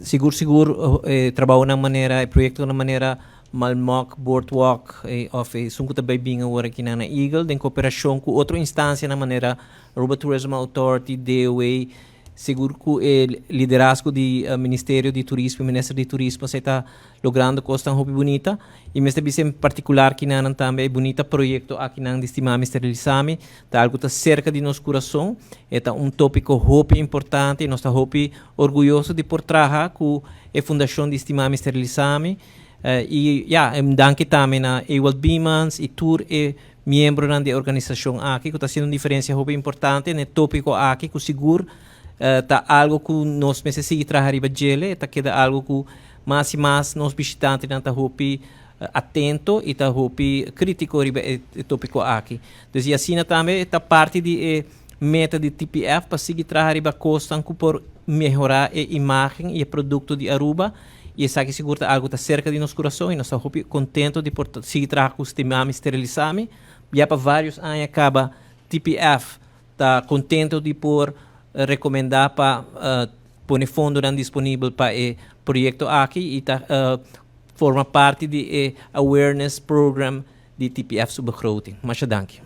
Sigur sigur trabounan manera e proyectonan manera Malmok Boardwalk of esun cu ta bay bin awor aki na Eagle den cooperacion cu otro instancianan manera Aruba Tourism Authority, DOA, sigur cu e liderazgo di Ministerio di Turismo y Minister di Turismo esey ta logrando cosnan hopi bunita. Y mester bisa en particular kinanan tambe e bunita proyecto akinan di Stimami Sterilisami ta algo ta cerca di nos curason. E ta un topico hopi importante y nos ta hopi orguyoso di por traha cu e fundacion di Stimami Sterilisami. Y ya, un danki tambe na Ewald Biemans y tur e miembronan di e organisacion aki cu ta haciendo un diferencia hopi importante na e topico aki cu sigur ta algo cu nos mester sigui traha riba djele. E ta keda algo cu mas y mas nos bishitantenan ta hopi atento y ta hopi critico riba e topico aki. Dus y asina tambe ta parti di e meta di TPF pa sigui traha riba cosnan cu por mehora e imagen y e producto di Aruba. Y esaki sigur ta algo ta cerca di nos curason y nos ta hopi contento di por sigui traha cu Stimami Sterilisami. Ya pa varios aña caba TPF ta contento di por recomenda pa pone fondonan disponibel pa e proyecto aki y ta forma parti di e awareness program di TPF su begroting. Masha danki.